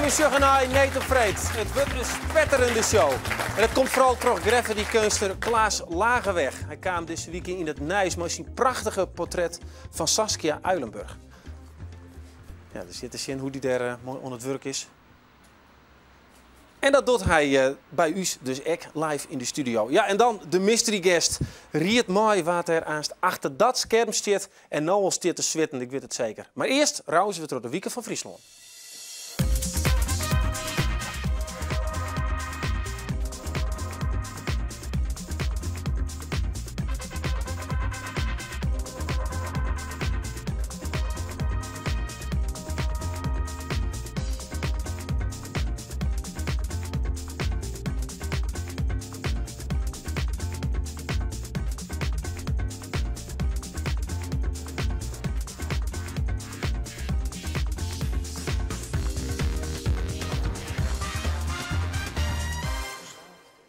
We sjogge nei Need op Freed. It wurdt in spetterende show. En dat komt foaral troch graffity-keunstner Klaas Lageweg. Hy kaam dizze wike yn it nijs mei syn prachtige portret fan Saskia Uilenburg. Ja, der sit te sjen hoe't dy dêr eh, moai oan it wurk is. En dat docht hy eh, by ús dus ek live yn de studio. Ja, en dan de mystery guest. Ried mei wa't der aanst achter dat skerm stiet en no al stiet te switten, ik wit it seker. Mar earst rauze we troch de wike fan Fryslân.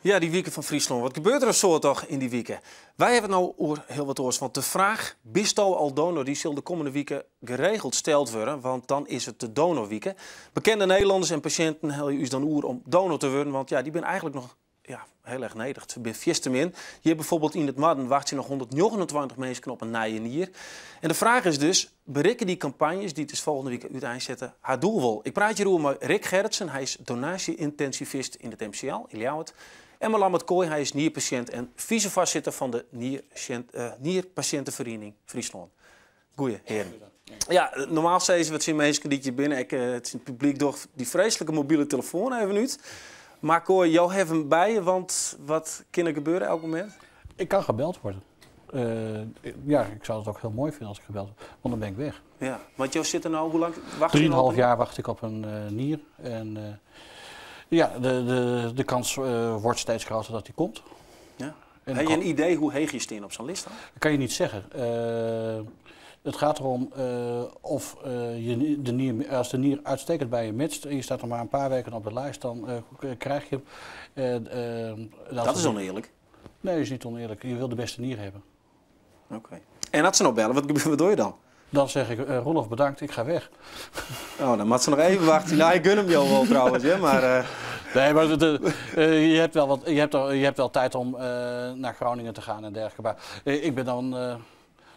Ja, dy wike fan Fryslân. Wat gebeurt der in soad toch yn dy wike? Wy hawwe it no oer hiel wat oars. Want de fraach, bisto al donor, dy sil de kommende wike geregeld steld wurde, want dan is it de donorwike. Bekende Nederlanners en pasjinten helje ús dan oer om donor te wurden, want ja, dy binne eigenlik noch ja, hiel erch nedich. Se binne fierste min. Hjir bijvoorbeeld yn it Noarden wachtsje noch 129 minsken op in nije nier. En de fraach is dus, berikke dy kampanjes dy't dus folgjende wike úteinsette har doel wol? Ik praat hjiroer mei Rick Gerritsen, hy is donaasje-yntensiivist yn it MCL yn Ljouwert. En mei Lammert Kooi, hy is nierpasjint en fisefoarsitter fan de Nierpasjinteferiening Fryslân. Goeie, hearen. Ja, normaal sizze we tsjin minsken dy't hjir binne, ek tsjin it publyk, doch dy freeslike mobile telefoan even út. Mar Kooi, jo hawwe him by je, want wat kin der gebeure elk momint? Ik kan gebeld worden. Ja, ik zou het ook heel mooi vinden als ik gebeld word, want dan ben ik weg. Ja, want jo sitte no, hoe lang wachtsje jo? 3,5 jaar wacht ik op een nier. En ja, de kans wordt steeds groter dat die komt. Ja. Ha je in idee hoe heech je stean op sa'n list dan? Dat kan je niet zeggen. Het gaat erom of je de nier, als de nier uitstekend bij je matcht en je staat nog maar een paar weken op de lijst, dan krijg je hem. Dat is oneerlijk. Nee, dat is niet oneerlijk. Je wil de beste nier hebben. Oké. En as se no belle, wat doe je dan? Dan zeg ik, Roelof bedankt, ik ga weg. Oh, dan moat se noch even wachtsje. Nou, ik gun him jo wol trouwens, hè, mar... Nee, maar je hebt wel wat, je hebt wel tijd om naar Groningen te gaan en dergelijke. Maar ik ben dan,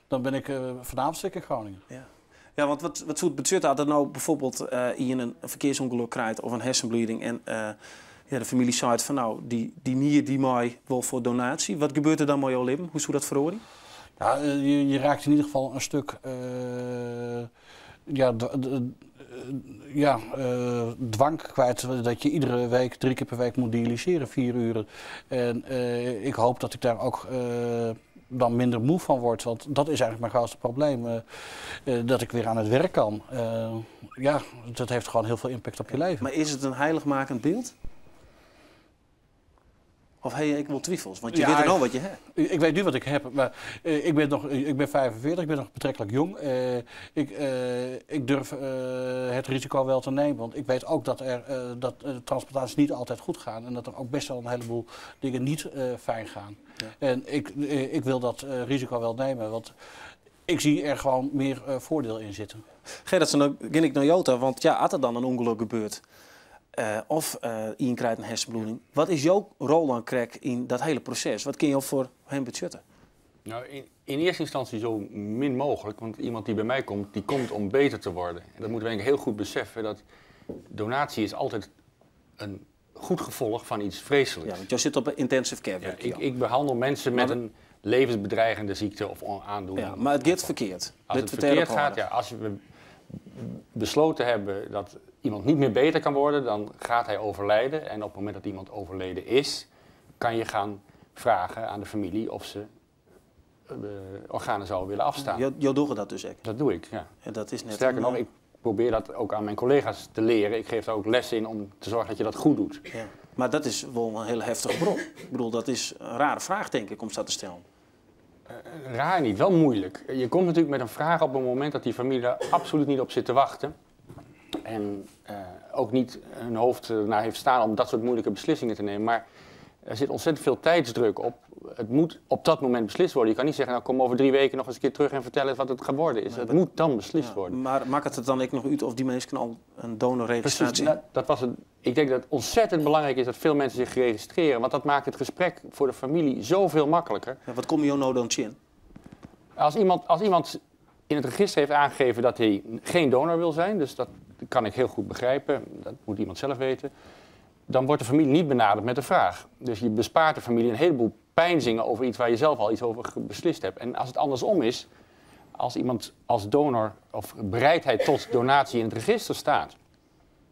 dan ben ik vanavond zit ik in Groningen. Ja. Ja, want wat soe it betsjutte as der no bijvoorbeeld ien in ferkearsûngelok krijt of in hersenblieding en ja, de famylje seit fan no, dy nier dy mei wol foar donaasje. Wat gebeurt der dan mei jo libben? Hoe soe dat feroarje? Ja, je raakt in ieder geval een stuk ja, ja, dwang kwijt dat je iedere week, drie keer per week moet dialyseren, 4 uur. En ik hoop dat ik daar ook dan minder moe van word. Want dat is eigenlijk mijn grootste probleem. Dat ik weer aan het werk kan. Ja, dat heeft gewoon heel veel impact op je leven. Maar is het een heiligmakend beeld? Of heb je ik wel twijfels? Want je Ja, weet al wat je hebt. Ik weet nu wat ik heb, maar ik ben 45, ik ben nog betrekkelijk jong. Ik durf het risico wel te nemen, want ik weet ook dat transplantaties niet altijd goed gaan en dat er ook best wel een heleboel dingen niet fijn gaan. En ik wil dat risico wel nemen, want ik zie er gewoon meer voordeel in zitten. Gerritsen, dan gean ik nei jo ta, want ja, as der dan in ûngelok gebeurt of ien krijt in hersenbloeding, wat is jo rol dan krekt yn dat hiele proses? Wat kinne jo foar him betsjutte? Nou, in eerste instantie zo min mogelijk, want iemand die bij mij komt, die komt om beter te worden. En dat moeten we denk ik heel goed beseffen, dat donatie is altijd een goed gevolg van iets vreselijks. Ja, want jij zit op een intensive care. Ja, werk je al. ik behandel mensen met Maar een levensbedreigende ziekte of aandoening. Ja, maar it giet ferkeard. Als Dit het vertellen verkeerd gaat, we ja, als we besloten hebben dat iemand niet meer beter kan worden, dan gaat hij overlijden. En op het moment dat iemand overleden is, kan je gaan vragen aan de familie of ze organen zouden willen afstaan. Jo dogge dat dus ek? Dat doe ik, ja. En dat is net Sterker een, nog, ik probeer dat ook aan mijn collega's te leren. Ik geef daar ook les in om te zorgen dat je dat goed doet. Ja. Mar dat is wol in hiel heftige berop. Ik bedoel, dat is in rare fraach, tink ik, om dat te stellen. Raar niet, wel moeilijk. Je komt natuurlijk met een vraag op het moment dat die familie daar absoluut niet op zit te wachten. En ook niet hun hoofd naar heeft staan om dat soort moeilijke beslissingen te nemen. Maar Er zit ontzettend veel tijdsdruk op. Het moet op dat moment beslist worden. Je kan niet zeggen, nou kom over 3 weken nog eens een keer terug en vertel eens wat het geworden is. Het moet dan beslist worden. Maar maakt het dan ook nog uit of die mensen al een donorregistratie... Precies, nou, dat was het. Ik denk dat het ontzettend belangrijk is dat veel mensen zich registreren. Want dat maakt het gesprek voor de familie zoveel makkelijker. Ja, wat kom je nou dan in? Als iemand in het register heeft aangegeven dat hij geen donor wil zijn, dus dat kan ik heel goed begrijpen, dat moet iemand zelf weten, dan wordt de familie niet benaderd met de vraag. Dus je bespaart de familie een heleboel peinzingen over iets waar je zelf al iets over beslist hebt. En als het andersom is, als iemand als donor of bereidheid tot donatie in het register staat,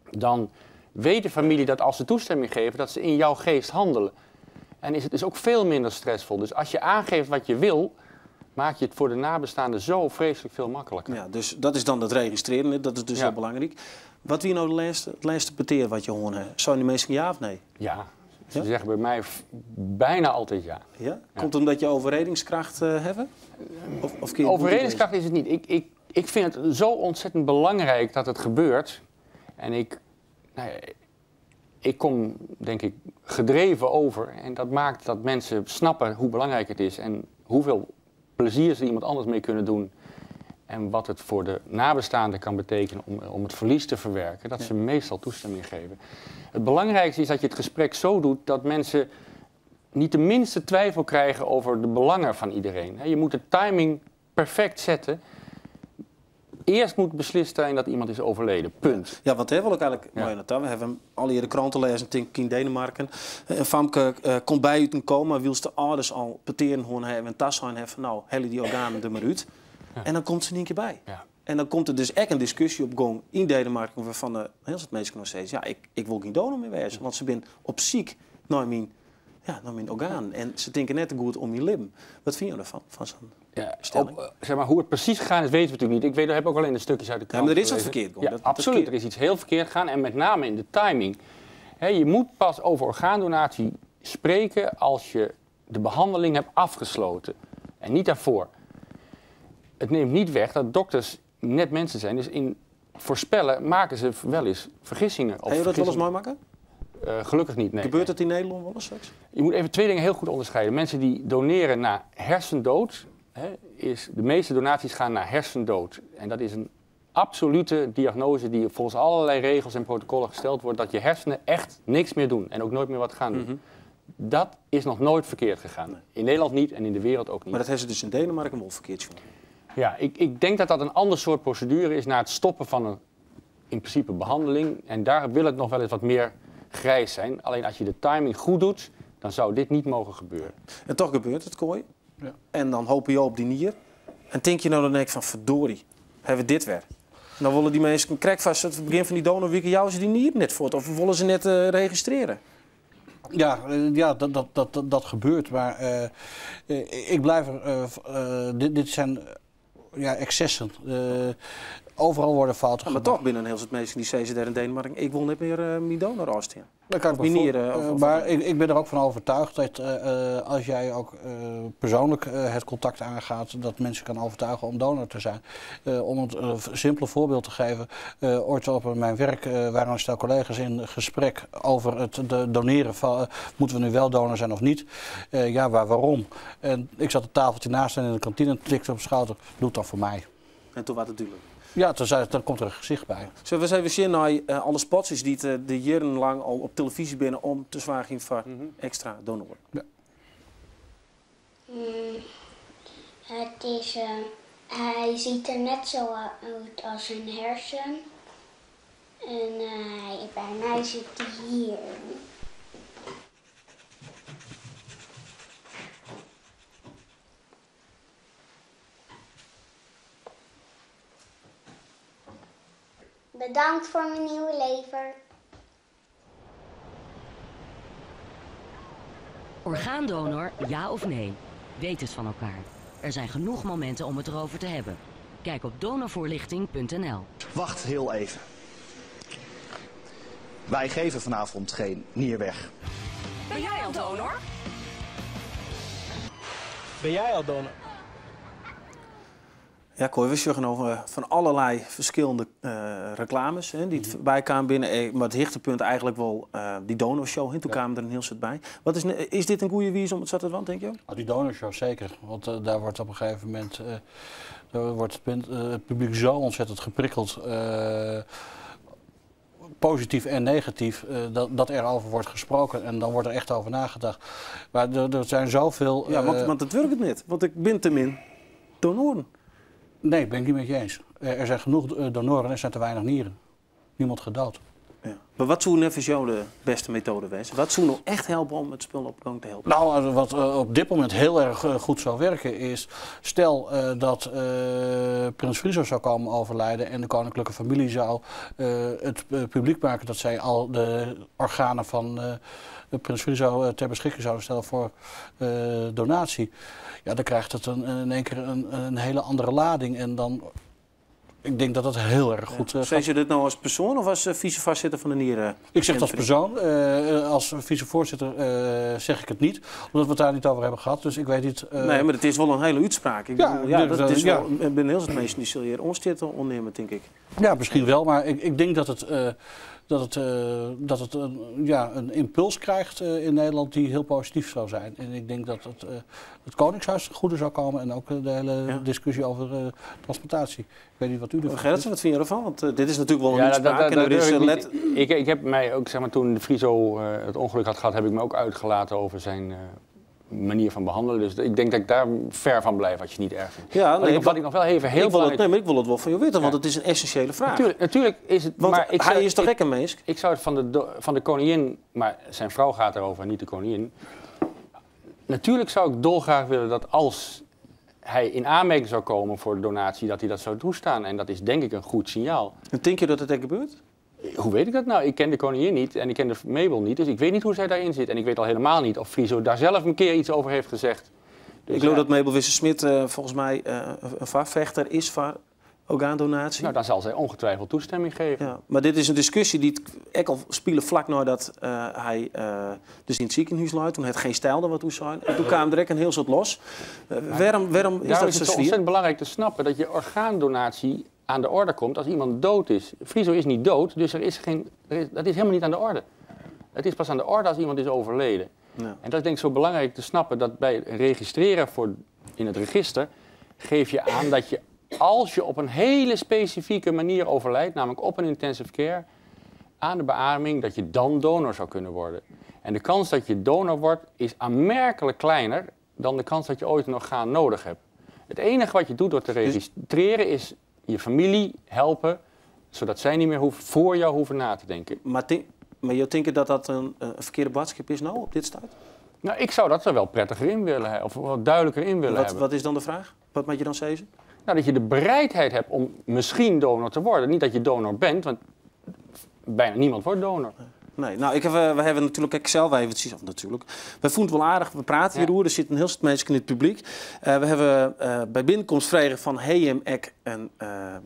dan weet de familie dat als ze toestemming geven, dat ze in jouw geest handelen. En is het dus ook veel minder stressvol. Dus als je aangeeft wat je wil, maak je het voor de nabestaanden zo vreselijk veel makkelijker. Ja, dus dat is dan het registreren, dat is dus heel belangrijk. Wat wie nou het laatste petear wat je hoort? Zijn die mensen ja of nee? Ja, ze zeggen bij mij bijna altijd ja. Ja? Komt het omdat je overredingskracht hebt? Of kun je het Overredingskracht is het niet. Ik vind het zo ontzettend belangrijk dat het gebeurt. En ik, nou ja, ik kom, denk ik, gedreven over. En dat maakt dat mensen snappen hoe belangrijk het is. En hoeveel plezier ze iemand anders mee kunnen doen. En wat het voor de nabestaanden kan betekenen om het verlies te verwerken. Dat ze meestal toestemming geven. Het belangrijkste is dat je het gesprek zo doet dat mensen niet de minste twijfel krijgen over de belangen van iedereen. Je moet de timing perfect zetten. Eerst moet beslist zijn dat iemand is overleden. Punt. Ja, want hè, wil ik eigenlijk. Ja. We hebben al hier de kranten lezen in Denemarken. En famke komt bij uit een coma, wil de ouders al petearen hoorn hebben en tas zijn hebben. Nou, hele die organen er maar uit. En dan komt ze in één keer bij. En dan komt er dus echt een discussie op gang in Denemarken waarvan de heel veel mensen nog steeds, ja, ik wil geen donor meer wezen, want ze zijn op ziek naar mijn, ja, naar mijn orgaan. En ze denken net te goed om je libben. Wat vind je ervan, van zo'n Ja, stelling? Zeg maar, hoe het precies gegaan is, weten we natuurlijk niet. Ik weet, heb ook alleen de stukjes uit de Ja, krant maar er is wat gelezen. verkeerd gegaan. Ja, Dat absoluut. Er is iets heel verkeerd gegaan en met name in de timing. Hè, je moet pas over orgaandonatie spreken als je de behandeling hebt afgesloten. En niet daarvoor. Het neemt niet weg dat dokters net mensen zijn. Dus in voorspellen maken ze wel eens vergissingen. Of Heb je dat wel eens vergissingen. meemaken? Gelukkig niet, nee. Gebeurt dat in Nederland wel eens straks? Je moet even twee dingen heel goed onderscheiden. Mensen die doneren na hersendood, hè, is, de meeste donaties gaan naar hersendood. En dat is een absolute diagnose die volgens allerlei regels en protocollen gesteld wordt, dat je hersenen echt niks meer doen en ook nooit meer wat gaan doen. Dat is nog nooit verkeerd gegaan. In Nederland niet en in de wereld ook niet. Maar dat hebben ze dus in Denemarken wel verkeerd gedaan. Ja, ik denk dat dat een ander soort procedure is na het stoppen van een in principe behandeling. En daar wil het nog wel eens wat meer grijs zijn. Alleen als je de timing goed doet, dan zou dit niet mogen gebeuren. En toch gebeurt het, Kooi. Ja. En dan hoop je op die nier. En denk je nou dan denk ik van, verdorie, hebben we dit weer. En dan willen die mensen, krijg vast het begin van die donorweek, jou ze die nier net voort. Of willen ze net registreren? Ja, dat gebeurt. Maar ik blijf er. Dit zijn ja, excessen. Overal worden fouten Ja, maar gemaakt. toch binnen heel veel mensen die zeggen daar in Denemarken, ik wil niet meer mijn donor afstaan. Dat kan ik me Of manieren, of maar wat ik ben er ook van overtuigd dat als jij ook persoonlijk het contact aangaat, dat mensen kan overtuigen om donor te zijn. Om het simpele voorbeeld te geven, ooit op mijn werk waren een stel collega's in gesprek over het doneren van, moeten we nu wel donor zijn of niet? Ja, waarom? En ik zat een tafeltje naast hen in de kantine en tikte op de schouder, doe het dan voor mij. En toen was het duidelijk. Ja, toen zei, dan komt er een gezicht bij. Zullen we eens even zien naar alle spots die het, de jarenlang al op televisie binnen om te zwagen voor extra donoren. Ja. Hij ziet er net zo uit als een hersen. En bij mij zit hij hier. Bedankt voor mijn nieuwe lever. Orgaandonor, ja of nee? Weet het van elkaar. Er zijn genoeg momenten om het erover te hebben. Kijk op donorvoorlichting.nl. Wacht heel even. Wij geven vanavond geen nier weg. Ben jij al donor? Ben jij al donor? Ja, Kooi, we sjogge no fan allerlei ferskillende reklames, hè, dy't foarby kaam binne. Mar it hichtepunt eigentlik wol dy donorshow. Hè, doe kaam der in hiel soad by. Wat is dit in goede wize om it sa te dwaan, tinke jo? Oh, dy donorshow zeker. Want daar wordt op een gegeven moment daar wordt het publiek zo ontzettend geprikkeld, positief en negatief, dat er over wordt gesproken. En dan wordt er echt over nagedacht. Maar er zijn zoveel... Ja, want het werkt niet. Want ik ben te min donoren. Nee, ben ik niet met je eens. Er zijn genoeg donoren en er zijn te weinig nieren. Niemand gaat dood. Ja. Maar wat zou neffens jou de beste methode zijn? Wat zou nou echt helpen om het spul op gang te helpen? Nou, wat op dit moment heel erg goed zou werken is... Stel dat Prins Friso zou komen overlijden en de koninklijke familie zou het publiek maken dat zij al de organen van Prins Friso ter beschikking zouden stellen voor donatie. Ja, dan krijgt het in één keer een hele andere lading en dan... Ik denk dat dat heel erg goed Zeg gaat. je dit nou als persoon of als vicevoorzitter van de Nieren? Ik zeg het als persoon. Als vicevoorzitter zeg ik het niet, omdat we het daar niet over hebben gehad. Dus ik weet niet. Nee, maar het is wel een hele uitspraak. Ik Ja, bedoel, ja, dus, dat is ja. wel, ik ben heel veel mensen die zullen hier ons dit ondernemen, denk ik. Ja, misschien wel, maar ik denk dat het een impuls krijgt in Nederland die heel positief zou zijn. En ik denk dat het Koningshuis ten goede zou komen en ook de hele discussie over transplantatie. Ik weet niet wat u ervan Gerritsen, vindt. wat vind je ervan? Want dit is natuurlijk wel een Ja, uitspraak. en dat er is, durf ik let niet. Ik heb mij ook, zeg maar, toen de Friso het ongeluk had gehad, heb ik me ook uitgelaten over zijn manier van behandelen. Dus ik denk dat ik daar ver van blijf als je het niet erg vindt. Ja, nee, Wat ik nog wel even heel ik wil het, belangrijk nee, maar ik wil het wel van jou weten, want het is een essentiële vraag. Natuurlijk, natuurlijk is het, Want maar ik hij zou, is toch ik, ook een mens? Ik zou het van de koningin, maar zijn vrouw gaat erover en niet de koningin. Natuurlijk zou ik dolgraag willen dat als hij in aanmerking zou komen voor de donatie, dat hij dat zou toestaan. En dat is denk ik een goed signaal. En denk je dat het echt gebeurt? Hoe weet ik dat nou? Ik ken de koningin niet en ik ken de Mabel niet, dus ik weet niet hoe zij daarin zit. En ik weet al helemaal niet of Friso daar zelf een keer iets over heeft gezegd. Dus ik geloof ja. dat Mabel Wisse-Smit volgens mij een varvechter is van orgaandonatie. Nou, dan zal zij ongetwijfeld toestemming geven. Ja, maar dit is een discussie die het ook al spelen vlak nadat hij dus in het ziekenhuis lag. Toen het geen stijl er wat toe zijn. En toen kwam er ook een heel soort los. Waarom is Daarom dat is zo het zo zwier? ontzettend belangrijk te snappen dat je orgaandonatie aan de orde komt als iemand dood is. Friso is niet dood, dus dat is helemaal niet aan de orde. Het is pas aan de orde als iemand is overleden. Ja. En dat is denk ik zo belangrijk te snappen, dat bij het registreren in het register geef je aan dat je, als je op een hele specifieke manier overlijdt, namelijk op een intensive care, aan de beademing, dat je dan donor zou kunnen worden. En de kans dat je donor wordt is aanmerkelijk kleiner dan de kans dat je ooit een orgaan nodig hebt. Het enige wat je doet door te registreren is je familie helpen, zodat zij niet meer voor jou hoeven na te denken. Maar je denkt dat dat een verkeerde boodschap is nou op dit staat? Nou, ik zou dat er wel prettiger in willen hebben, of wat duidelijker in willen hebben. Wat is dan de vraag? Wat moet je dan zeggen? Nou, dat je de bereidheid hebt om misschien donor te worden. Niet dat je donor bent, want bijna niemand wordt donor. Nee, nou, we hebben natuurlijk Excel, wij hebben het of natuurlijk. Wij voelen het wel aardig, we praten hierover, er zitten een heel soort mensen in het publiek. We hebben bij binnenkomst vragen van hey, ek en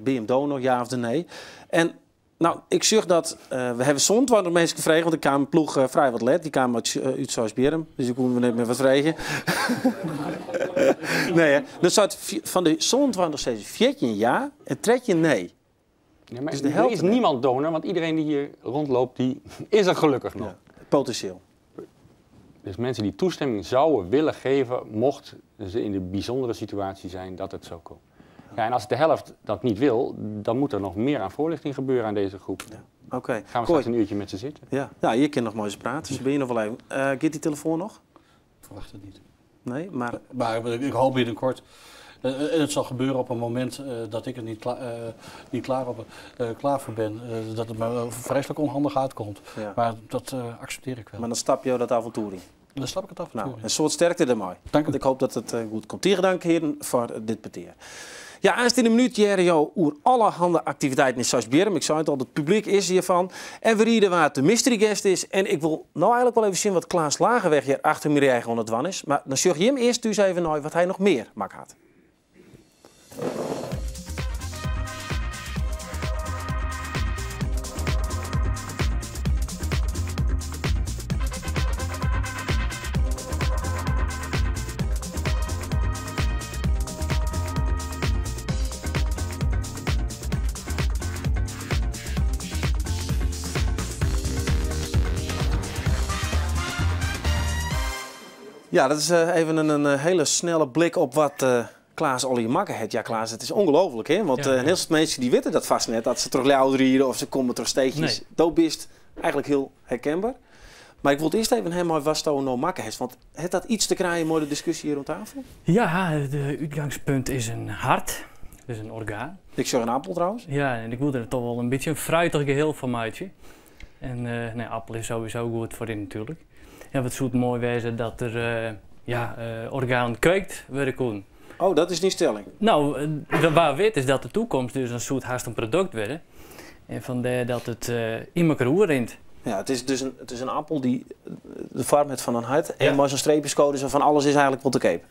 BM donor, ja of de nee. En nou, ik zeg dat we hebben soms wat mensen gevraagd, want ik kwam een ploeg vrij wat let. Die kwamen uit Zuid-Bierum, dus ik kon net meer wat vragen. Nee, hè? Dus van de zondwanders steeds 14 ja en 13 nee. Ja, maar Dus de er helft is ermee. niemand donor, want iedereen die hier rondloopt, die is er gelukkig nog. Ja, potentieel. Dus mensen die toestemming zouden willen geven, mocht ze in de bijzondere situatie zijn dat het zou komen. Ja, en als de helft dat niet wil, dan moet er nog meer aan voorlichting gebeuren aan deze groep. Ja. Oké. Gaan we Kooi. straks een uurtje met ze zitten. Ja, nou, je kunt nog mooi eens praten, dus ben je nog wel even. Gaat die telefoon nog? Ik verwacht het niet. Nee, maar... Maar ik hoop binnenkort. En het zal gebeuren op een moment dat ik er niet, niet klaar voor ben. Dat het me vreselijk onhandig uitkomt. Ja. Maar dat accepteer ik wel. Maar dan stap je dat avontuur in. Dan stap ik het avontuur Nou, in. een soort sterkte ermee. Dank u. Want ik hoop dat het goed komt. Tegen dank, heren, voor dit peteer. Ja, aanstaande minuut, Jerry, oer allerhande activiteiten in Sasbjerm. Ik zei het al, het publiek is hiervan. En we rieden waar de mystery guest is. En ik wil nou eigenlijk wel even zien wat Klaas Lagerweg hier achter Mireille aan het wan is. Maar dan zorg je hem eerst dus even naar wat hij nog meer mak had. Ja, dat is even in hiele snelle blik op wat Klaas allegear makke hat. Ja, Klaas, it is ongelooflik, hè? Want in hiel soad minsken dy witte dat fêst net, dat se troch Ljouwert ride of se komme troch steechjes. Nee. Do bist eigentlik hiel herkenber. Mar ik wol it earst even ha mei watsto no makke hast. Want hat dat iets te krijen mei de diskusje hjir oan tafel? Ja, it útgangspunt is in hart, dus in orgaan. Ik sjoch in appel trouwens. Ja, en ik woe der toch wol in bytsje in fruitich geheel fan meitsje. En nee, appel is sowieso goed foar dy natuerlik. Ja, wat soe it moai wêze dat der ja, organen kweekt wurde koenen. Oh, dat is dyn stelling? No, wa wit is dat de toekomst, dus dan soe it hast in produkt wurde. En fandêr dat it yn mekoar oerrint. Ja, it is dus in, it is in appel dy't de foarm hat fan in hart en mei sa'n streepjeskoade sa fan alles is eigentlik wol te keap.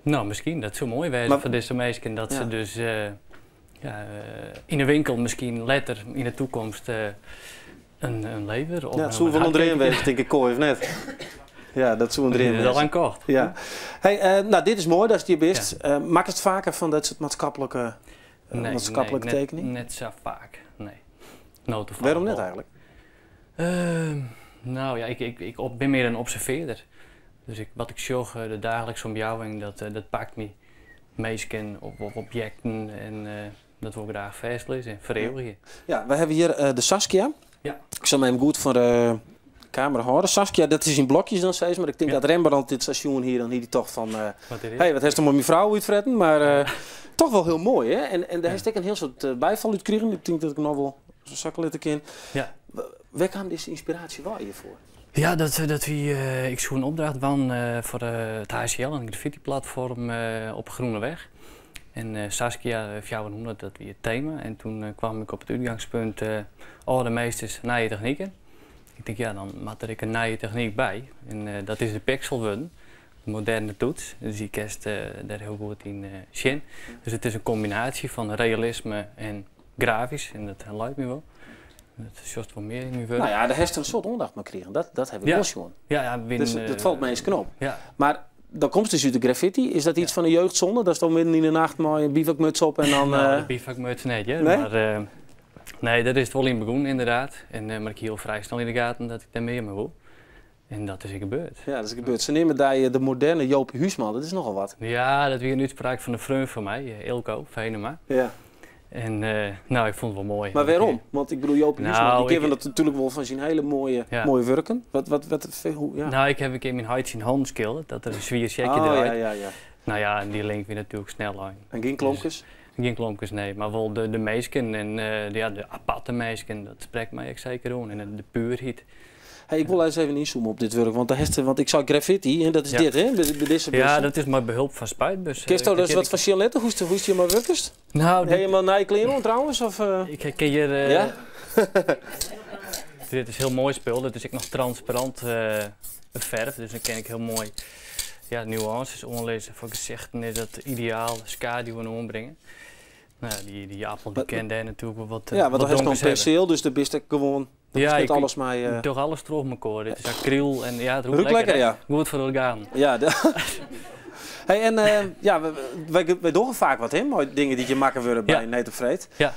No, miskien. Dat soe moai wêze foar dizze minsken. Dat se dus ja, yn 'e winkel miskien letter yn 'e toekomst in lever of Ja, it soe wol in dream wêze, tink ik, Kooi, of net? Ja, dat soe in dream wêze. Al lang kocht. Ja. Hey, no, dit is moai datst hjir bist. Makkest faker fan dat soart maatskiplike, Nee, maatskiplike nee, tekening? Net sa faak, nee. No, tafallich Wêrom net wol. eigentlik? No ja, ik bin mear in observearder. Dus ik, wat ik sjoch, de daaglikse omjouwing, dat pakt my. Minsken of objekten en dat wol ik graach fêstlizze en fereeuwigje. Ja, we hawwe hjir de Saskia. Ik sil him even goed foar de kamera hâlde. Saskia, dat is yn blokjes dan sis mar. Ik tink dat Rembrandt dit sa sjoen hie, dan hie hy tocht fan, Wat is dit? Hey, wat hast mei myn frou útfretten? Mar toch wol hiel moai, hè? En dêr hast ek in hiel soad byfal út krigen. Ik tink dat ik noch wol sa sakke litte kin. Wêr kaam dizze ynspiraasje wei hjirfoar? Ja, dat wie, ik soe in opdracht dwaan foar it HCL, in graffiti-platform op Groeneweg. En Saskia 400, dat wie it tema. En toen kwam ik op it útgangspunt âlde meesters, nije techniken. Ik tink, ja, dan moat der ek in nije technyk by. En dat is de pixel wurden, de moderne toets. Dus dy kinst dêr hiel goed yn sjen. Dus it is in kombinaasje fan realisme en grafysk en dat leit my wol. Dat sjochst wol mear yn myn wurk. No ja, dêr hast in soad oandacht mei krigen. Dat ha ik wol sjoen. Ja, ja, Dus dat falt minsken op. Ja. Mar dan komst dus út de graffiti. Is dat iets fan de jeugdzonde? Datst dan midden yn de nacht mei in bivakmuts op en dan... No, de bivakmuts net, hear. Nee? Mar nee, dêr is it wol yn begûn ynderdaad. En, mar ik hie al frij snel yn de gaten dat ik dêr mear mei woe. En dat is ek gebeurd. Ja, dat is gebeurd. Se neame dy de moderne Jopie Huisman. Dat is nochal wat. Ja, dat wie in útspraak fan in freon fan my, Eelco Venema. En no, ik fûn it wol moai. Mar wêrom? Want ik bedoel, Jopie Huisman, No, dy kenne ik we natuerlik wol fan syn hiele moaie, moaie wurken. Wat, hoe, ja. No, ik ha in kear myn heit syn hannen skildere, dat er in swier sjekje Oh, draait. ja. No ja, en dy link wie natuerlik snel lein. En gjin klompkes? Dus, gjin klompkes, nee. Mar wol de minsken en ja, de aparte minsken, dat sprekt my ek seker oan. En de puerheid. Hey, ik wol ris even ynzoome op dit wurk, want, daar hast, want ik sei graffiti en dat is dit, hè? By dizze Ja, bussen. dat is mei behulp fan spuitbussen. Kinst do dus wat fan sjen litte? Hoe hjir mei wurkest? No, Ha dit je mar nije klean oan trouwens? Of? Ik kin hjir, Ja? Dit is hiel moai spul. Dit is ek noch transparant ferf, dus dan kin ik hiel moai, ja, nuances oanlizze. Foar gesichten is dat ideaal, skaduwen oanbringe. No, dy appel dy kin dêr natuerlik wol wat Ja, want wat dan hast noch donkers in hawwe. penseel, dus dêr bist ek gewoan, dat Ja, is ik net alles mei, doch alles troch mekoar. Dit is akryl en ja, it rûkt Rûkt lekker, lekker, hè? ja. Goed foar de organen. Ja, hey, en ja, wy dogge faak wat, hè, mei dingen dy't hjir makke wurde by Need op Freed. Ja,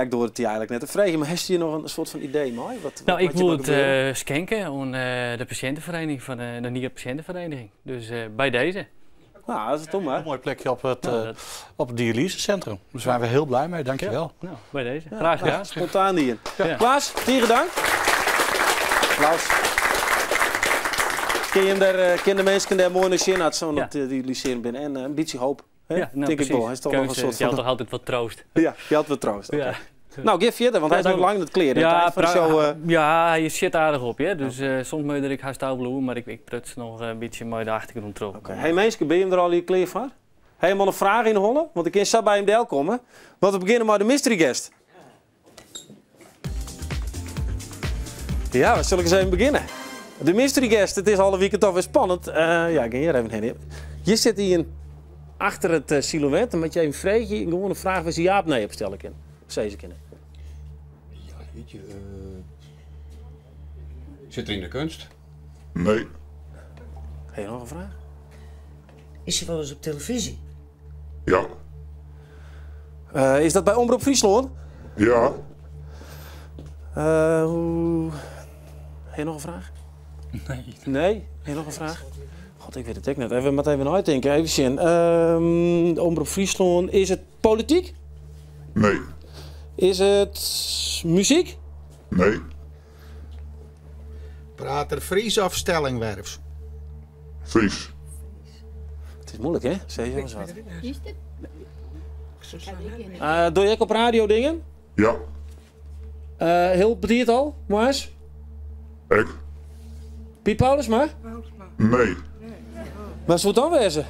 ik doar it dy eigentlik net te freegjen, mar hast hjir noch in soart fan idee mei? Wat No, ik moat hjir woe noch it gebeuren? skinke oan de pasjinteferiening fan de Nierpasjinteferiening. Dus by dizze. Nou, dat is toch maar. Een mooi plekje op het, Ja, dat op het dialysecentrum. Dus daar zijn we heel blij mee, dankjewel. Ja, nou, bij deze. Ja, Graag nou, gedaan. spontaan die. Ja. Klaas, tige dank. Applaus. Kin je hem daar, kin de minsken dêr moai nei sjen as se oan it dialysearjen binne. En in bytsje hoop. Hè? Ja, nou, Tink ik precies. wol. Hy is toch nog een Keuze, soort jout van toch altyd wat troost. Ja, jout wat troost. Ja. Oké. Nou, gean fierder, want Ja, hy is nog dank u. lang net klear. Ja, Tijd foar de show, ja, hy sit aardich op, hè. Dus soms moat ik hast ôfbliuwe, mar ik pruts noch in bytsje mei de achtergrûn troch. Oké. Hey minsken, binne jim der allegear klear foar? Ha jim al in fraach yn 'e holle? Want ik kin sa by him delkomme. Want we begjinne mei de mystery guest. Ja, we sille ris even begjinne. De mystery guest, it is alle wiken toch wer spannend. Ja, ik gean hjir even hinne. Hjir sit ien achter it silhouet. Dan moat je even freegje, gewoan in fraach wêr't se ja of nee op stelle kinne. Sizze kinne. Ja, weet je, sit er yn de keunst? Nee. Ha je noch in fraach? Is hy wolris op telefyzje? Ja. Is dat by Omrop Fryslân? Ja. Hoe... Ha je noch in fraach? Nee. Nee? Heb je noch in fraach? God, ik wit it ek net. Even, moat even neitinke. Even sjen. Omrop Fryslân. Is it polityk? Nee. Is it muzyk? Nee. Praat er Fries of Stellingwerfs? Fries. It is muoilik, hè? Sis jongens wat. Doch je ek op radio dingen? Ja. Hiel betiid al, moarns? Ek. Piet Paulusma? Nee. Wa soe it dan wêze?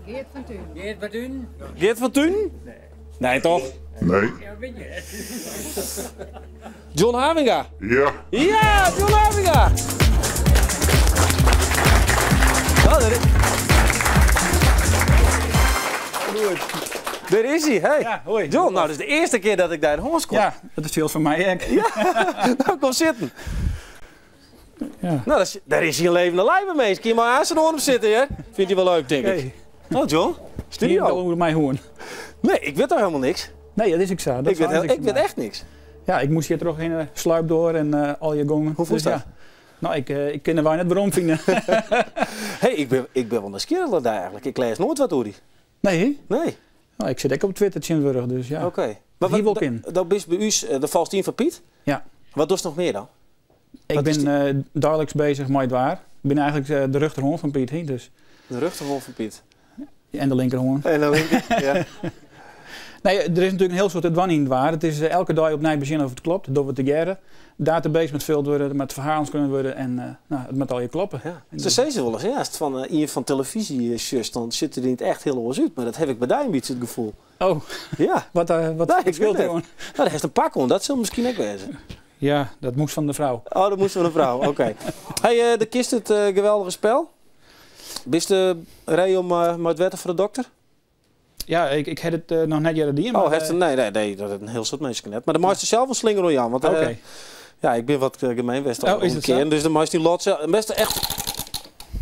Geert van Tuinen. Geert van Tuinen? Geert van Tuinen? Nee. Nee, toch? Nee. John Havinga? Ja. Ja, John Havinga! Nou, dêr is hy, hey. Ja, hoi. John, nou, dat is de earste kear dat ik dêr hâns kom. Ja, dat is hiel foar my ek. Ja, nou kom sitten. Ja. Nou, dat is, dêr is hy in levende lijve, minsk. Kin je mar aanst oan him sitte, hear. Fynt hy wol leuk, tink ik. Hey. Nou, John, studio. Hiel oer my hân. Nee, ik wit toch hielendal niks. Nee, dat is ek sa. Dat Ik wit, is ik wit echt niks. Ja, ik moast hjir troch in sluipdoar en al je gongen. Hoe voelst Dus dat? ja. Nou, ik kin de wei net weromfine. Hey, ik bin wol nijsgjirrich nei dy eigentlik. Ik lês noait wat oer dy. Nee? Nee. Nou, ik sit ek op Twitter tsjintwurdich, dus ja. Oké. Maar Maar hier wol wat, kin. do bist by ús de falstien fan Piet? Ja. Wat dochst noch mear dan? Ik Wat is bin deilis beuzich mei it waar. Ik bin eigentlik de rjochterhân fan Piet, hè, dus. De rjochterhân fan Piet. En de linkerhân. En de linker, ja. Nee, der is natuerlik in hiel soad te dwaan yn it waar. It is elke dei opnij besjen oft it kloppet. Dogge we tegearre. Database moat fuld wurde, moat ferhalen skreaun wurde en nou, it moat allegear kloppe. Ja. Se sizze wolris, ja, ast fan ien fan televyzje sjochst, dan sjocht er der yn it echt hiel oars út. Mar dat ha ik by dy in bytsje it gefoel. Oh. Ja. Wat Nee, ik weet skeelt net. der oan? Nou, dêr hast in pak oan, dat sil miskien ek wêze. Ja, dat moast fan de frou. Oh, dat moast fan de frou, oké. Hey, do kenst it geweldige spel. Bist ree om mei it wetter foar de dokter? Ja, ik ha it noch net earder dien, Oh, mar, hast nee, nee, nee, dat in hiel soad minsken net. Mar dan meist sels in slinger oan jaan, want, Oké. ja, ik bin wat gemeen west Oh, al is een it kear, sa? dus dan meist dy lot sels, best echt.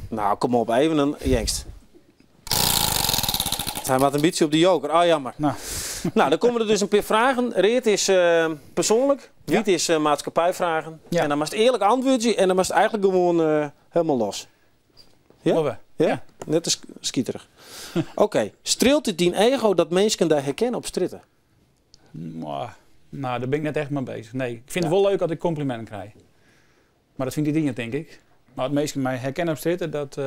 Nou, kom op, even in jengst. Hy moat in bytsje op de joker. Ah, jammer. Nou. Nou, dan komme der dus in pear fragen. Read is persoanlik, wyt is maatskippijfragen. Ja. En dan moatst earlik antwurdzje en dan moatst eigentlik gewoan hielendal los. Ja? Dogge we. Ja? Ja. Net te skiterich. Oké. Streelt it dyn ego dat minsken dy herkenne op strjitte? Mwah. Nou, dêr bin ik net echt mei beuzich. Nee, ik fyn Ja. it wol leuk as ik kompliminten krij. Mar dat fynt iderien, tink ik. Mar as minsken my herkenne op strjitte, dat,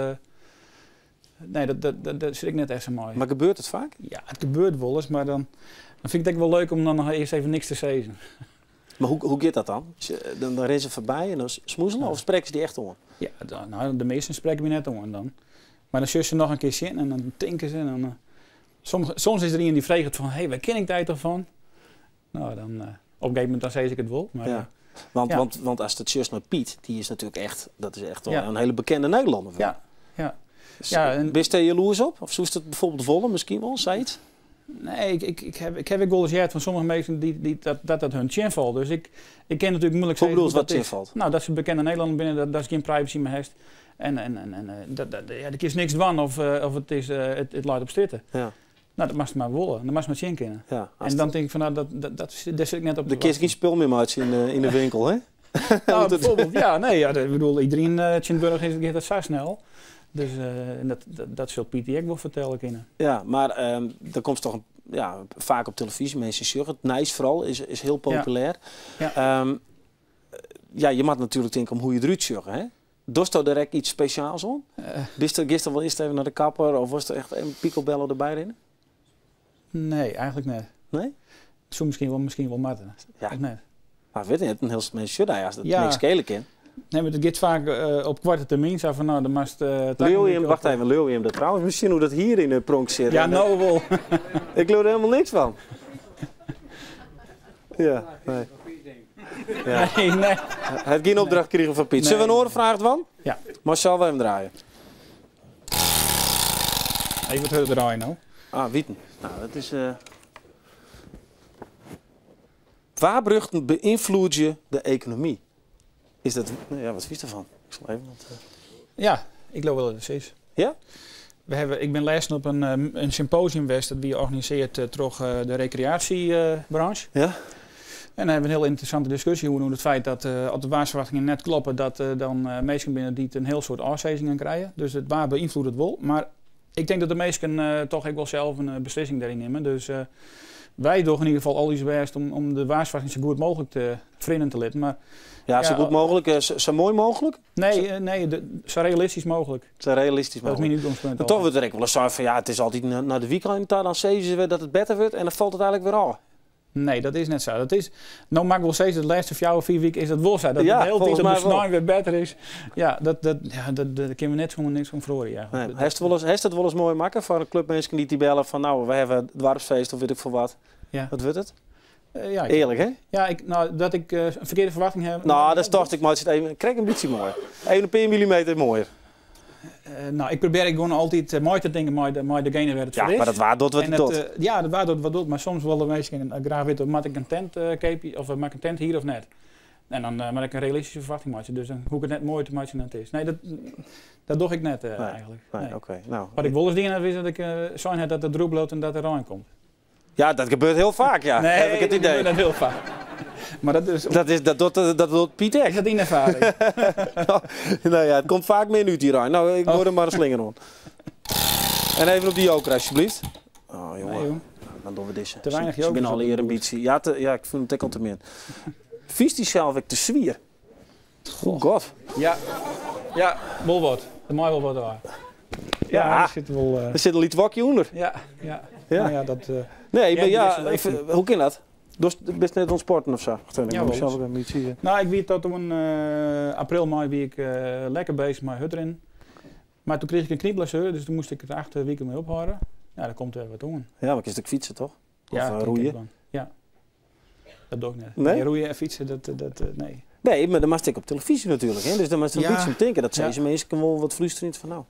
nee, dat sit ik net echt sa mei. Mar gebeurt it faak? Ja, it gebeurt wolris, mar dan fyn ik it ek wol leuk om dan noch earst even niks te sizzen. Mar hoe giet dat dan? Dan rinne se foarby en dan smoezelen of sprekke se dy echt oan? Ja, dan, nou, de measten sprekke my net oan dan. Mar dan sjogge se noch in kear sjen en dan tinke se. En dan, soms is der ien dy't freget fan, hey, wêr ken ik dy toch fan? Nou, dan, op in gegeven momint dan sis ik it wol. Mar, Ja. Want, ja. want ast it sjochst nei Piet, dy is natuerlik echt, dat is echt wel Ja. in hiele bekende Nederlanner. Ja, ja. Ja, en Bist dêr jaloers op? Of soest it byfoarbyld wolle miskien wol, sayts? Nee, ik ha ek wolris heard fan sommige minsken dat dat hun tsjinfalt. Dus ik kin natuerlik muoilik Hoe sizze bedoelst hoe wat dat is. tsjinfalt? Nou, dat se bekende Nederlanner binne, dat se gjin privacy mear hast. En ja, der kinst niks dwaan of it leit op strjitte. Ja. Nou, dat moatst mar wolle, dat moatst mar sjen kinne. Ja, als En dan tink ik fan, nou, dêr sit ik net op Der te kinst wachtsjen. gjin spul mear meitsje yn de winkel, hè? Nou, byfoarbyld, ja, nee, ja, ik bedoel, iderien tsjintwurdich giet dat sa snel. Dus en dat sil Piet ek wol fertelle kinne. Ja, mar der komst dochs ja, faak op televyzje, minsken sjogge it. Nijs foaral is hiel populêr. Ja. Ja, je moat natuerlik tinke om hoe't je derút sjogge, hè? Dochsto dêr ek yts spesjaals oan? Bist wol earst even nei de kapper of wolst echt in picobello derby rinne? Nee, eigentlik net. Nee? Soe miskien wol moatte. Ja. Of net? Mar wit net, in hiel soad minsken sjogge dy as dat Ja. niks skele kin. Nee, mar it giet faak op koarte termyn. Sa fan, nou, dan moatst, Leau je him, wacht even, leau je him dat trouwens? Miskien hoe't dat hjir yn de pronk sit. Ja, no wol. Ik leau der hielendal niks fan. Ja, nee. Ja. Nee, nee. Hy hat gjin opdracht krigen fan Piet. Nee. Sille we in oare fraach dwaan? Ja. Marcel, even draaie. Even wat hurder draaie no. Ah, witen. Nou, dat is. Waarberjochten beynfloedzje de ekonomy? Is dat... Nou ja, wat vies ervan? Ik zal even wat, Ja, ik geloof wel dat het is. Ja? Ik bin lêsten op in symposium west dat wie organisearre troch de rekreaasjebranche. Ja. En dan hebben we een heel interessante discussie over het feit dat als de waarsverwachtingen net kloppen, dat dan mensen binnen die een heel soort afzegingen krijgen. Dus het waar beïnvloedt het wel. Maar ik denk dat de meesten toch ook wel zelf een beslissing daarin nemen. Dus wij doen in ieder geval al ons best om de waarsverwachting zo goed mogelijk te vrienden te laten. Maar, ja, zo goed mogelijk, zo mooi mogelijk? Nee, nee, zo realistisch mogelijk. Zo realistisch Dat is mijn mogelijk. uitgangspunt Maar toch altijd. wordt er ook wel eens zo van, ja, het is altijd naar de weekend, dan zien ze weer dat het beter wordt en dan valt het eigenlijk weer af. Nee, dat is net zo. Dat is, nou maak ik wel steeds de laatste 4 of 4 weken is dat wel zo. Dat Ja, het de hele volgens tijd op mij de wel. snij weer beter is. Ja, dat kunnen we net zo niks van verloren eigenlijk. Nee, heeft het wel eens, heeft het wel eens mooi maken voor een club mensen die die bellen van nou, we hebben het dwarfsfeest of weet ik veel wat. Ja. Wat wordt het? Ja, ik, Eerlijk, hè? Ja, ik, nou, dat ik een verkeerde verwachting heb. Nou, dat is toch, ik maar het zit even, krijg een beetje mooi. Even een paar millimeter mooier. Nou, ik probeer gewoon altijd mooi te denken, maar degene waar het Ja, voor is. maar dat waar doet wat En het het, doet. ja, dat waar doet wat doet, maar soms willen de mensen graag weten, moet ik een tent kopen of maak ik een tent hier of net? En dan maak ik een realistische verwachting maken, dus dan hoef ik het net mooier te maken dan het is. Nee, dat doe ik net eigenlijk. Nee, Nee. oké. Nou, Wat ik wel eens dingen heb, is dat ik zijn heb dat de droep loopt en dat er rein komt. Ja, dat gebeurt heel vaak, ja. Nee, heb ik het dat idee. gebeurt heel vaak. Maar dat is... Dat, is, dat, doet, dat doet Piet echt. Is dat in ervaring? Nou ja, het komt vaak meer nu hier aan. Nou, ik hoor er maar een slinger om. En even op die joker, alsjeblieft. Oh, jongen. Nee, joh. Nou, dan doen we deze. Te weinig Ze ben jokers al op de eer een boer. beetje. Ja, ja, ik vind het ook al te min. Vies die zelf ik te zwier. Oh god. Ja, ja, wel wat. Dat mag wel wat waar. Ja, Ja. er zit wel... Er zit een liet wakje onder. Ja, ja. Ja. Nou ja, dat, Nee, ja, maar die ja, is wel even- even, hoe kan dat? Dus best net ontsporten of zo. Wacht even, ik Ja, moet wel zelf eens. ook een beetje zien. Nou, ik weet dat toen april, mei wie ik lekker bezig met hut erin. Maar toen kreeg ik een knieblessure, dus toen moest ik het 8 weken mee ophouden. Ja, daar komt er wat om. Ja, maar ik is ook fietsen toch? Of Ja, dat roeien? ik dan. Ja, dat doe ik net. Nee? Nee, roeien en fietsen, dat nee. Nee, maar dan moest ik op televisie natuurlijk. Hè? Dus dan moest ik een Ja. beetje om denken. Dat zijn Ja. ze mensen wel wat frustrerend van nou.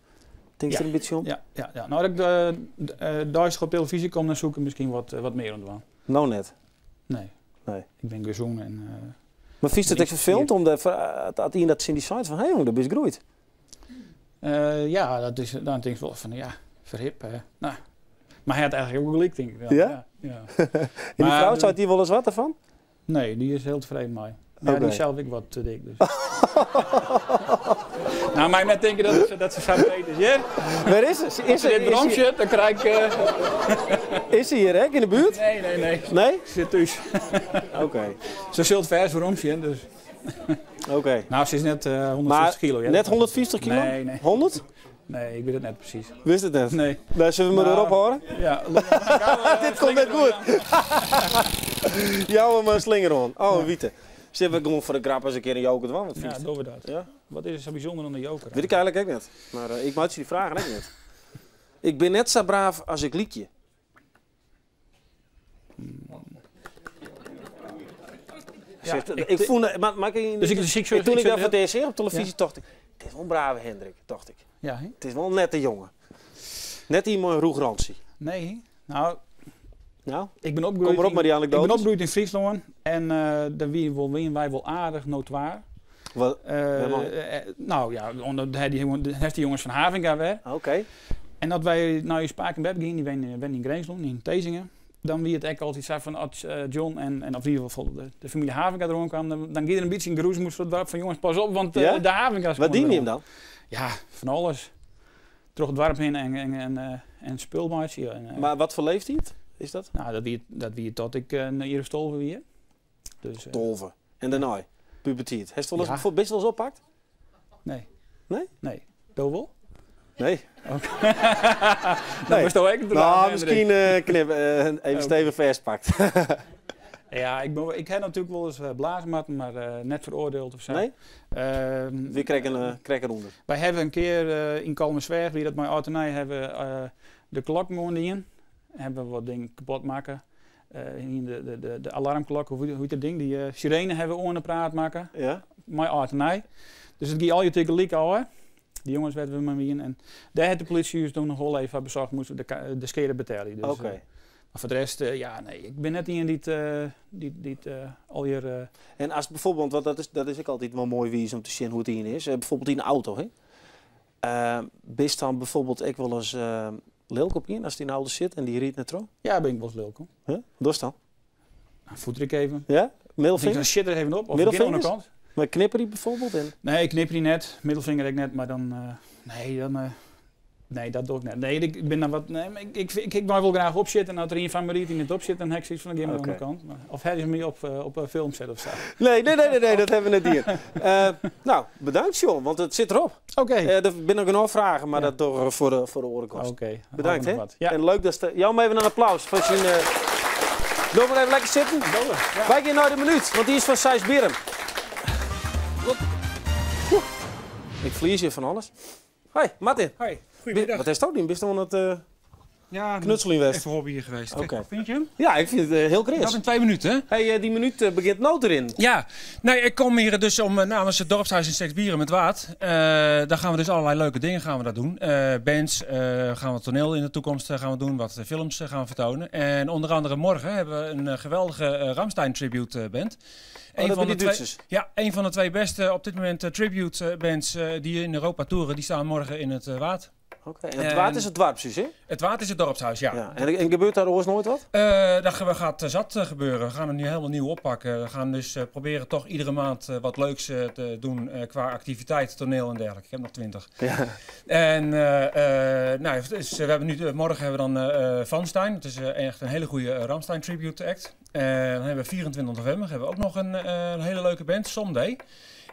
Denk je Ja. er een beetje om? Ja, ja, ja. Nou, dat ik duizend op televisie kom, dan zoek ik misschien wat meer om. Nou net. Nee. Nee. Ik ben gezond en Maar vies dat ik verfilmd om de, dat iemand dat Cindy zei van hé jongen, dat is groeit. Ja, dat is, dan denk ik wel van ja, verhip. Hè. Nou, maar hij had eigenlijk ook gelijk, denk ik wel. Ja? Ja, ja. En die Maar vrouw, de- zou die wel eens wat ervan? Nee, die is heel tevreden met mij. Ja, Oké. die is zelf ik wat te dik. Dus. Nou, maar net denken dat ze zo breed is, ja? Waar is ze? Is Als ze ze, dit is brom ze, zit, dan krijg ik... is ze hier, hè? In de buurt? Nee, nee, nee. Nee? Ze zit thuis. Oké. Ze zult vers waarom zitten, dus... Oké. Nou, ze is net 150 Maar kilo. Ja. net 150 kilo? Nee, nee. 100? Nee, ik weet het net precies. Wist het net? Nee. Nou, zullen we maar Nou, erop horen? Ja. Dit komt net goed. Jouw maar een slinger on. Oh, een witte. Zullen we gewoon voor de grap eens een keer een joker doen? Wat Ja, vies. doen we dat. Ja? Wat is er zo bijzonder aan de joker? Weet ik eigenlijk ook net. Maar ik maak je die vragen ook net. Ik ben net zo braaf als ik liedje. Ja, Zegt, ik ik voel, maar, maar ik, Dus ik- dus ik- toen ik ik- dat voor het eerst op televisie Ja. dacht ik, het is wel een brave Hendrik, dacht ik. Ja, hè? Het is wel een nette jongen. Net iemand een roegrantie. Nee, nou, Nou, ik ben opgegroeid Kom maar op in- met die Ik ben anekdotes. opgegroeid in Friesland en daar wie wij wel aardig notoir. Wat? Helemaal. Nou ja, onder de, die, de, die jongens van Havinga weer. Oké. En dat wij naar je Spaak en Beb gingen, die woonden in Greensland, in Theezingen. Dan wie het echt altijd zei van als John en of in ieder geval de familie Havinga erom kwam, dan ging er een beetje een geroezemoes voor het dorp van jongens, pas op, want Ja? de Havinga's Wat komen dien je erom. hem dan? Ja, van alles. Terug het dorp heen en spulmaatje. En, Maar wat voor leeftijd is dat? Nou, dat wie tot ik een jaar of 12 wie. Dus, 12. En daarna, puberteit. Heeft het wel eens, Ja. best wel eens oppakt? Nee. Nee? Nee. Doe wel? Nee. Oké. Dan moest ook het Nou, misschien knip, even Oké. stevig vastpakt. Ja, ik heb natuurlijk wel eens blazenmatten, maar net veroordeeld of zo. Nee? Wie kreeg een kreeg eronder? Wij hebben een keer in Kalmersberg, wie dat mijn autonij hebben, de klok moeten in. Hebben we wat dingen kapot maken. In de alarmklok, hoe heet dat ding? Die sirene hebben we onder de praat maken. Ja. Mijn autonij. Dus het ging al je tegelijk al, hè. Die jongens werden we maar in. En daar had de politie dus toen nog wel even bezorgd, moesten we de schade betalen. Dus, Oké. maar voor de rest, ja, nee, ik ben net iemand die het die, die het al hier... En als bijvoorbeeld, want dat is ook altijd wel mooi wie is om te zien hoe het in is. Bijvoorbeeld in een auto, hè? Bist dan bijvoorbeeld ik wel eens lelijk op in als die in de auto zit en die riet net terug? Ja, ben ik wel eens lelijk, hoor. Huh? Wat is dan? Dan voeter ik even. Ja? Middelvinger? Dan shit er even op. Of ik Middelvingers? aan de kant. Maar knipper die bijvoorbeeld in? Nee, ik knipper die net. Middelvinger ik net, maar dan... nee, dan... nee, dat doe ik net. Nee, ik ben dan wat... Nee, maar ik wou wel graag opzitten. En als er een van me die niet opzit, dan heb ik zoiets van, dan gaan we aan de kant. Maar, of hij is me op film zetten of zo. Nee, nee, nee, nee, nee, dat hebben we net hier. Nou, bedankt John, want het zit erop. Oké. Er zijn nog genoeg vragen, maar dat door voor de orenkost. Oké. Bedankt, hè? Wat. Ja. En leuk dat ze... Jan, even een applaus voor zijn... Doe maar even lekker zitten. Ja. Wij gaan naar de minuut, want die is van Seisbierrum. Ik verlies hier van alles. Hoi, Martin. Hoi, goedemiddag. Wat is dat nu? Ben je aan het Ja, knutselen geweest? Even hobby hier geweest. Oké. Kijk, vind je hem? Ja, ik vind het heel fris. Dat in 2 minuten, hè? Hey, die minuut begint nood erin. Ja, nee, ik kom hier dus om namens het dorpshuis in Sexbierum met Waad. Daar gaan we dus allerlei leuke dingen gaan we daar doen. Bands, gaan we toneel in de toekomst gaan we doen, wat films gaan we vertonen. En onder andere morgen hebben we een geweldige Rammstein tribute band. Oh, dat zijn die Duitsers? Ja, een van de 2 beste op dit moment tribute bands die in Europa toeren, die staan morgen in het Waad. Oké, en het Waad is het dorpshuis, hè? Het Waad is het dorpshuis, ja. Ja. En gebeurt daar oors nooit wat? Daar gaat zat gebeuren. We gaan het nu helemaal nieuw oppakken. We gaan dus proberen toch iedere maand wat leuks te doen qua activiteit, toneel en dergelijke. Ik heb nog 20. Ja. En nou, dus, we hebben nu, morgen hebben we dan Vanstein. Het is echt een hele goede Rammstein tribute act. Dan hebben we 24 november hebben we ook nog een hele leuke band, Someday.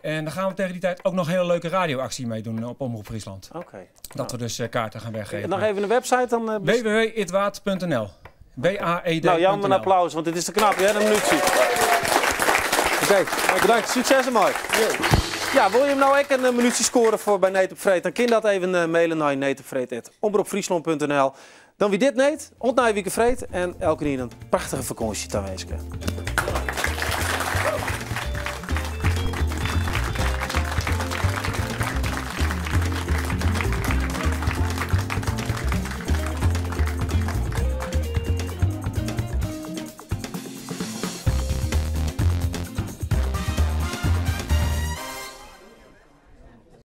En daar gaan we tegen die tijd ook nog een hele leuke radioactie mee doen op Omroep Friesland. Oké. Dat we dus kaarten gaan weggeven. En nog even een website dan? www.itwaad.nl W-A-E-D. Nou, Jan, een applaus, want dit is te knap, hè, een minuutje. Oké, bedankt. Succes ermee. Ja, wil je hem nou ook een minuutje scoren voor bij Need op Freed? Dan kun je dat even mailen naar needopfreed@omroepfriesland.nl. Dan wie dit neemt, ontnaai Wieke Vreed en elke keer een prachtige vakantie te wensen.